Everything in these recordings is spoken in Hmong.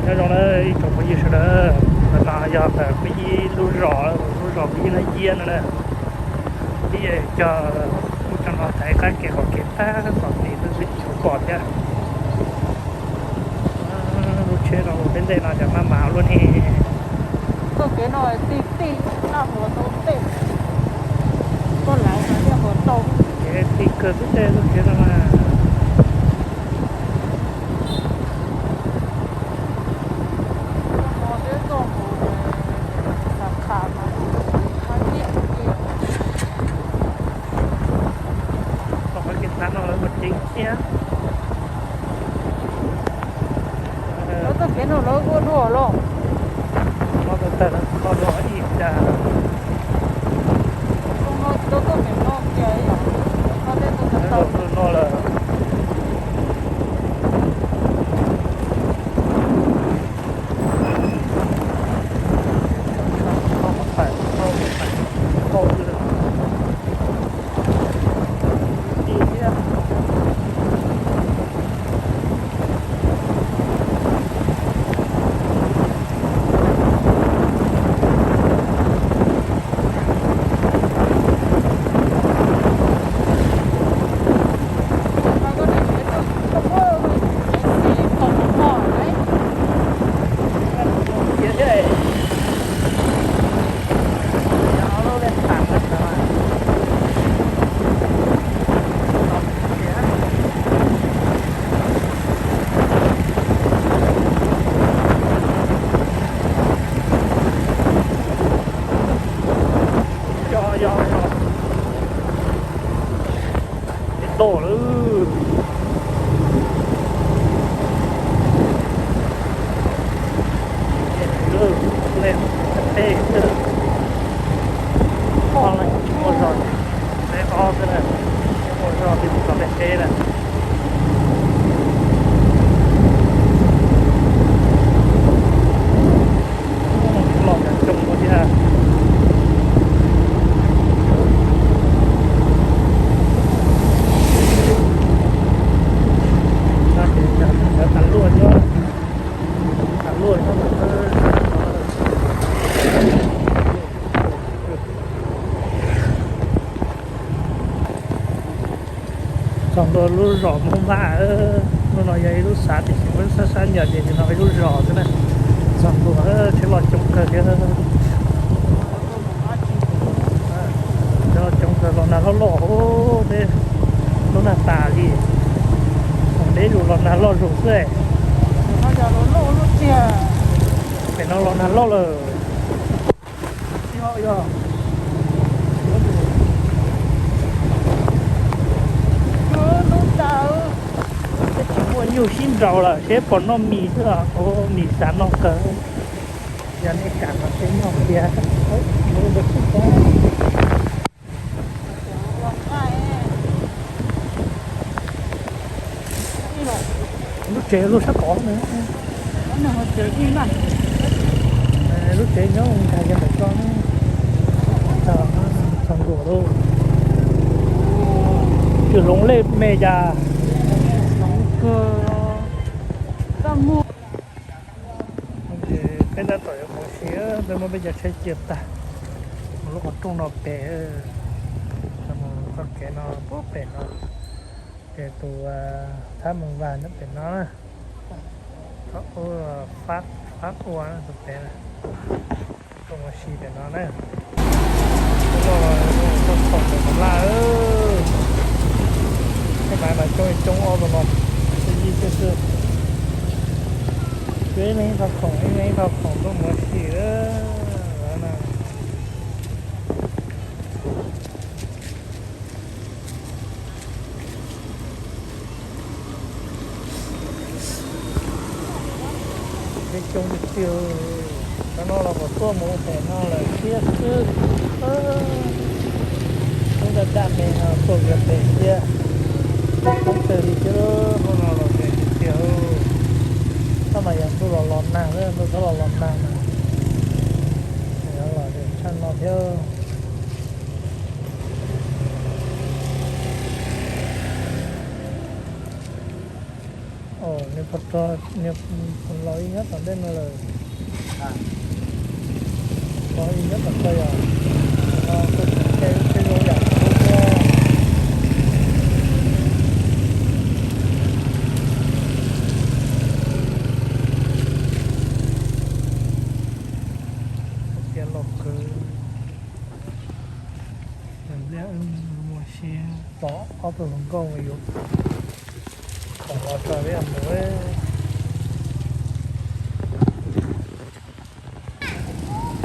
Nyob zoo na ib tsoom phooj ywg sawv daws, ntawm no yog ntawm peb ib lub zos, lub zos peb ib lub yiab no na. Peb coj mus cov no thaiv qab kev qhov kev tag tom tid xwb twb tsis tshua pom thiab. Lub tsheb no mus peb ntej no cas maj mam luaj ne. Txoj kev no tij tij, naj huav tau tej, koj lawv no thiaj huav tau. Kev tij kawg xwb tej lub tsheb no na. Tom qab kev tag no lawv ua ceev thiab. Lawv txoj kev no lawv ua dua los. Lawv txoj kev no ib cas. Lawv ua no lawm. Coj yog yog. Tsis tau lawm. Lawm, lawm, tej xwb. Ob leeg tsis muaj zog, peb ob xwb na, tsis muaj zog li mus txog peb teb na. Los coob thiab. Lawv tas luaj xwb, tas luaj xwb. Txog ntua lub zos Hmoob Vaj, lub no yog ib lub xav tiam sis muaj sab sab nyom ces no ib lub zos xwb na. Txog ntua tsheb los coob kawg thiab. Tsheb los coob kawg, los nag loj loj, peb lub nag tas li. Peb yus los nag loj zus xwb. Pem no los nag loj lawm. Tsis muaj nyuj sib nraus lawm, seb puas noj mis xwb os. Ua mis xav noj kawg. Yog nej kam no seb noj tiag. Lub tsev lub sab tod na. Lub tsev nyob nkag yog ntawm ko na. Txog ntua lawm. Tsis hloov lej me cas. Peb tab tom yuav mus si, peb muab peb cov tsheb cia tag, mus lub qhov rooj no pem, mus txoj kev no puag pem no, ces tus thab mus vas nyob pem no na, fab ua tus pem na, tuaj mus si pem no na. Txoj khoom ntawm Tus Laj, tej maiv mas coob coob ob tug no, yij xwb xwb. Ib leeg ib txoj khoom, ib leeg ib txoj khoom tuaj mus si na. Peb coob tiag tiag, cov no los kom tuaj mus pem no lawm thiab xwb. Lub daj daj me no tuaj kiag pem thiab, coob kawg li thiab. Hnub no los pem tiag tiag, tab mas yog ntuj los los nag, ntuj txhob los los nag mas los tshaj no thiab. Nws puas los ib nyob tom ntej no lawm? Los ib nyob tom koj yog? Los koj tseem caij lub tsheb zoo yam kub thiab. Tias los kawg. Mus si pom ob tug hluas nkauj yuav kom los tso peb mus.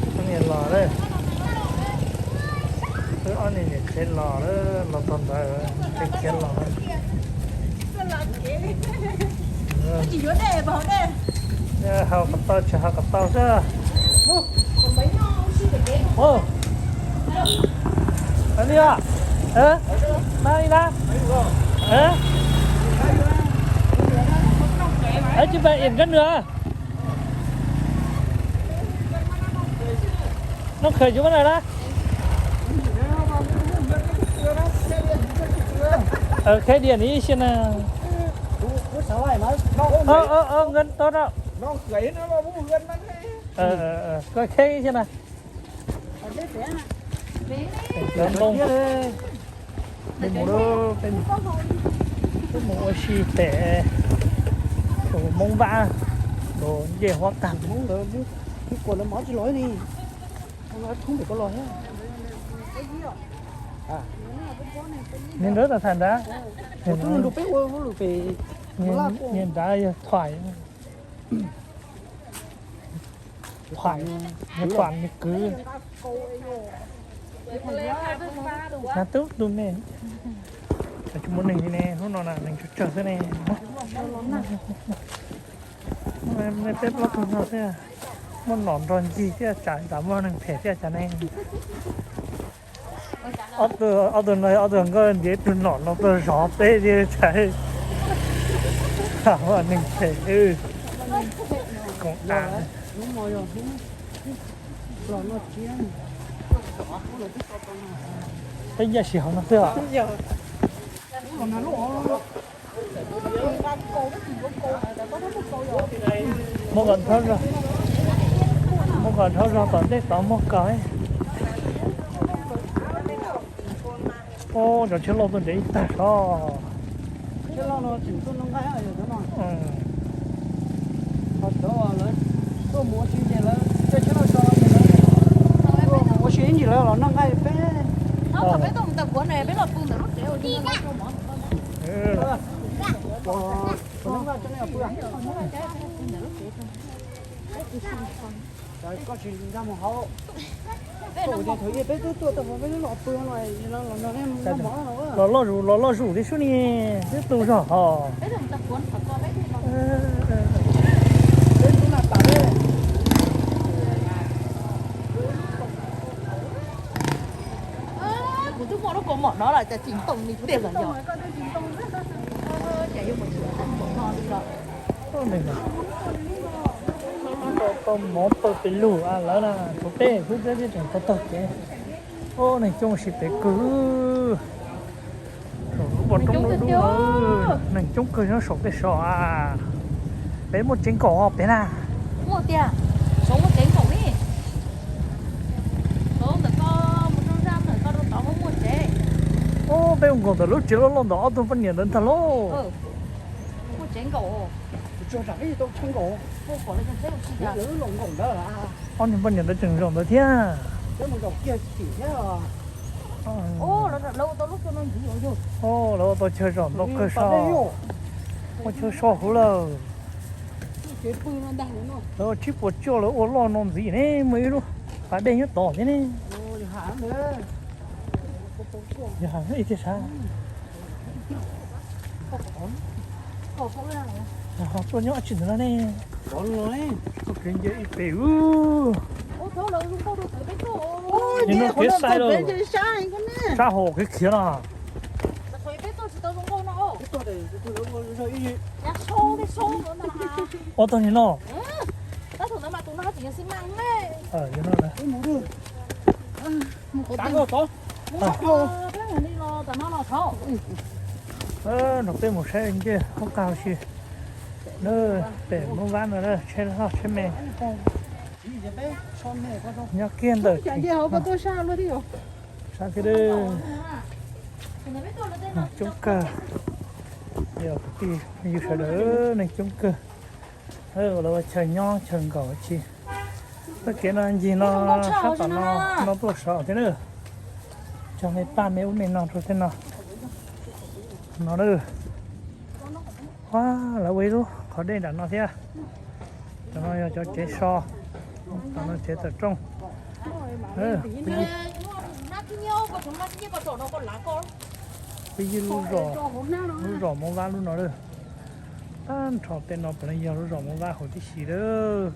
Ob niam los lawm, wb ob niam niam tsev los lawm, los txog ntawd tsev khiav los. Haus kom tau tsis haus kom tau xwb. Ua li os. Mas li na. Ấy chứ bạn Yển cắt nữa. Nó khởi chúng nó đó. Ờ, khai điện ý xem nào. Ơ, ơ, ơ, Ngân tốt đó. Ờ, ờ, ờ, coi khai xem nào. Peb mus, peb mus ua si pem tus Hmoob Vaj, tus ncej huab tag. Niag nrab tas tham nrad, niag nrad yog Thoại. Thoại, niag Thoại niag kwv. Nab tub tug me. Tsis muaj neeg li ne, hnub no na neeg tsawg tsawg xwb ne. Peb plaub tug no xwb, muaj nom nrog ncig thiab tsam ntsam muaj neeg phem thiab tsam ne. Ob tug, ob tug no, ob tug nkauj ntiav ib tug nom no tuaj zov peb thiab tsam muaj neeg phem. Koom tas. Peb ncaj sim hauv no xwb os. Muab kom dhau zog, muab kom dhau zog tom ntej tod muab kom. Ub, cov tsheb loj tuaj ntev ib tag sov. Ua si ib ntsis lawv los noj nqaij peb. Koj tsis nkag mus hauv. Peb twb tuaj tau peb lub los pw no, los loj zus, los loj zus thiab sub ni, twb tu zog hos. Peb lub na tas peb. Kuv twb muaj lub kaus mom no lawm cas tsis ntoo li tiag los yog. Cas yuav mus tsis ntoo no li los. Kaus mom pawg pes lug lawm na, tshuav peb xwb thiab tseem tau taug kev. Ub, neeg coob si pes kawg. Saum lub pov roob dub dub, neeg coob kawg nyob saum tej saum a. Peb muaj tsev nkaum peb na. Muaj tiag, saum muaj tsev nkaum li. Saum ntawm ko mus rau zaj ntawm ko rau tod muaj muaj tsev. Ub, peb mus nkaum ntawm lub tsev loj loj ntawm ob tug poj niam ntawd ntag lauj. Muaj tsev nkaum. Ob niag poj niam ntawd tseem zaum ntawd thiab. Lawv ua tau chaw zom ntau kawg soj. Muaj chaw so huv lawm. Lawv tsib puas cuaj lawv ua loj no ntxiv ne, muaj ib lub pas dej nyob tod thiab ne. Yog ib tiag sav. Tuaj nyob tsis ntawd no ne. Tsis tau kev nce ib pem. Nim no kev sai lawm. Sab hauv kev khiav no. Ua tau nim no. No peb mus saib ncej hoob qab si. Pem Moob Vab no, tsheb loj tsheb me nyob kiag ntawm sab thiab. Coob kawg, kwv tij yus sawv daws, neeg coob kawg. Lawv ua chaw nyob chaw nkaum tsis. Txoj kev no ncig no, sab tom no, no tuaj saud thiab na. Cog me paj me ub me no rau tej no. No na. Lawv ua ib lub qhov dej nram no thiab. Cov no yog cov tsev so, cov no tsev tawm rooj. Peb ywg lub zos, lub zos Moob Vab lub no lawm. Tag nrho tej no puav leej yog lub zos Moob Vab hauv tib si lawm.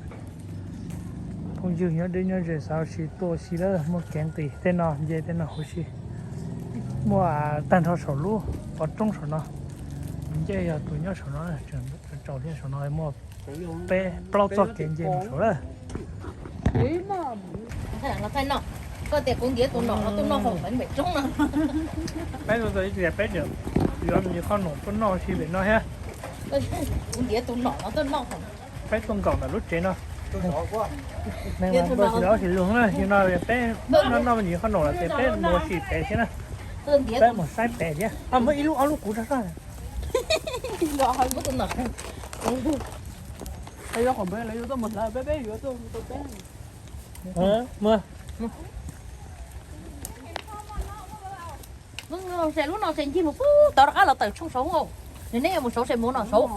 Phooj ywg nyob deb nyob ze xav ua si tuaj ua si lawm, muaj kev nqis tej no nce tej no huv si. Muaj tag nrho saum lub qhov roob saum no. Ncej yog tus nyob saum no, tsaus thiab saum no muaj peb plaub txoj kev nce mus saud lawm. Koj tias kuv ntiav tus nom no tuaj noj hauv pem roob no. Peb tuaj tias peb yuav me qhov nom tuaj noj si pem no thiab. Kuv ntiav tus nom no tuaj noj hauv. Peb tuaj nkaum ntawm lub tsev no. Neeg mas tuaj tsis tau ua si lus na, yog no peb noj noj me ntsis qhov nom lawm ces peb mus ua si pem thiab na. Peb mus saib pem thiab. Muaj ib lub ob lub kuv rau sab. Lub no se ncig mus pub tod rov qab los tawm tshooj saud. Nws nej yuav mus saud se mus no saud.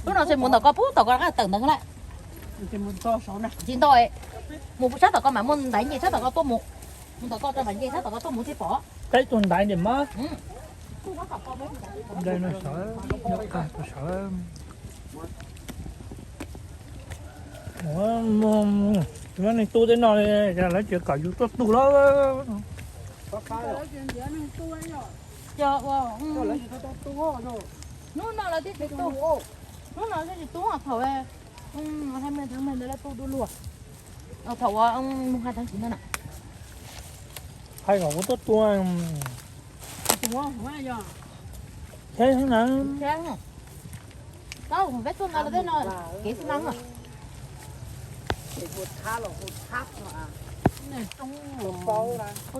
Lub no se mus ntawm ko pub tod ko rov qab tawm ntawd lawm. Tsis ntau, mus sab tom ko mas muaj ntaiv nce sab tom ko tuaj mus. Mus tom ko rau ntaiv nce sab tom ko tuaj mus thiaj pom. Peb tus ntaiv nce mas. Nyob qag tus sawv. Muaj neeg tu tej no li, lawv tsis kom yus tuaj tu lawm. Hnub no lawv thiaj tsis tu, hnub no thiaj tsis tu thaum hai mươi tháng mười ntawd lawv tu dua luag. Thaum mus hai tháng chín ntawd na. Hais kom kuv tuaj tua. Thiab na. Tau, peb tuaj ntawd lawm tej no, kev xi măng. Roob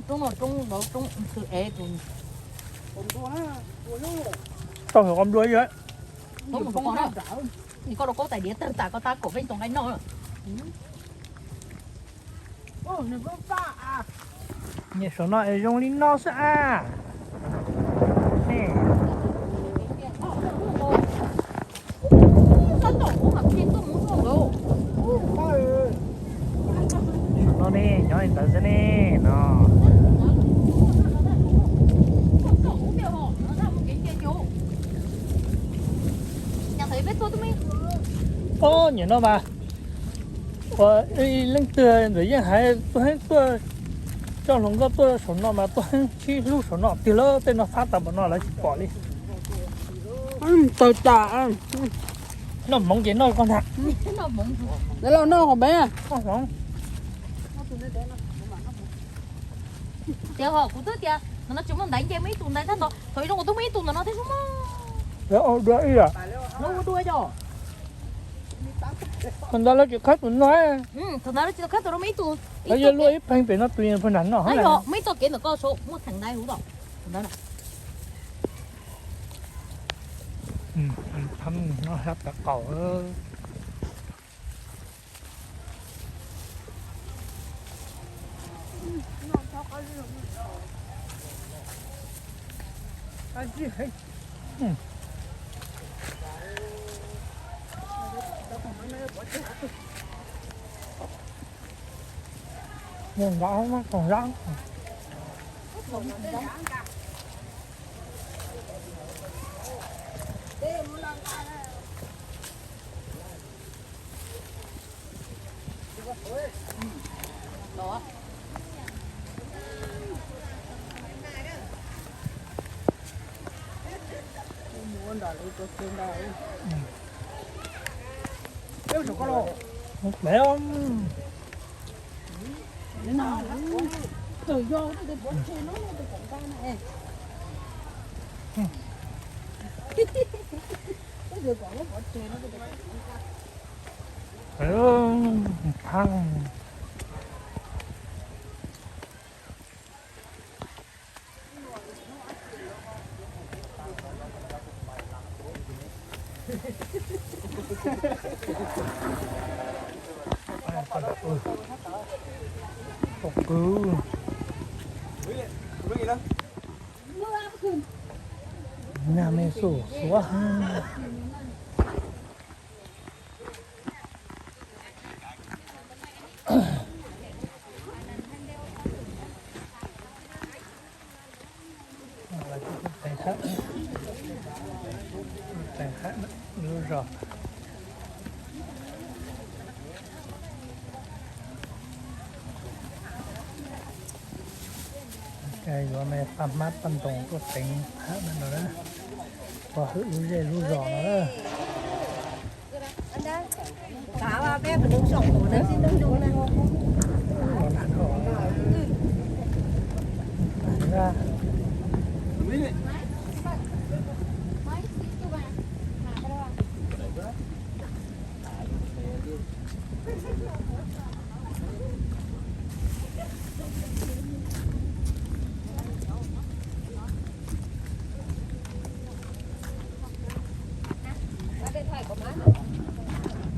no roob, roob ev tus. Tau hauv qhov nplua ib yam. Koj rau koj tais diav tawg tas koj tab kaum peb tus nqaij noj. Nyiam saum no es zoo li no xwb a. Saum no ne, nyob li ntawd xwb ne no. Ob, nyiam no mas. Ua, leej twg ntawm yeej hais tuaj heev tuaj, coj hluas nkauj tuaj saum no mas tuaj heev, sib hlub saum no tiag lawm, tej no fab tas npaum no lawv tsis pom li. Tawg tas. Noj hmoov ces noj koj ntag. Noj hmoov. Tias ho kuv twb tias ntawm no tsis muaj ntaiv nce muaj ib tug ntaiv sab tod, thaum ib zoo kuv twb muaj ib tug ntawm no thiab sub mas. Lawv ua dua ib yam. Thaum ntawd lawv tsis khawb tus no. Thaum ntawd lawv tsis tau khawb tus no muaj ib tug. Lawv yuav luaj ib pheej pem no tus yog pheej nram no. Yog muaj ib txoj kev ntawm ko saud muaj theem ntaiv huv tom ntawd na. Sab pem qaum. Mus nrad, mus nrad. Tus kwv, nag me xum xuav. Teev hab lub zos. Yuav me paj hmab paj ntoos tuaj teev hab no na, pov hwm lub zej lub zos no na.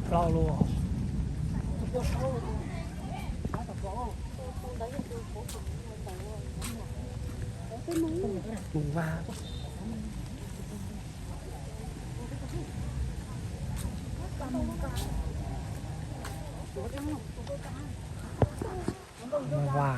Plaub lub. Tus vaj. Vaj.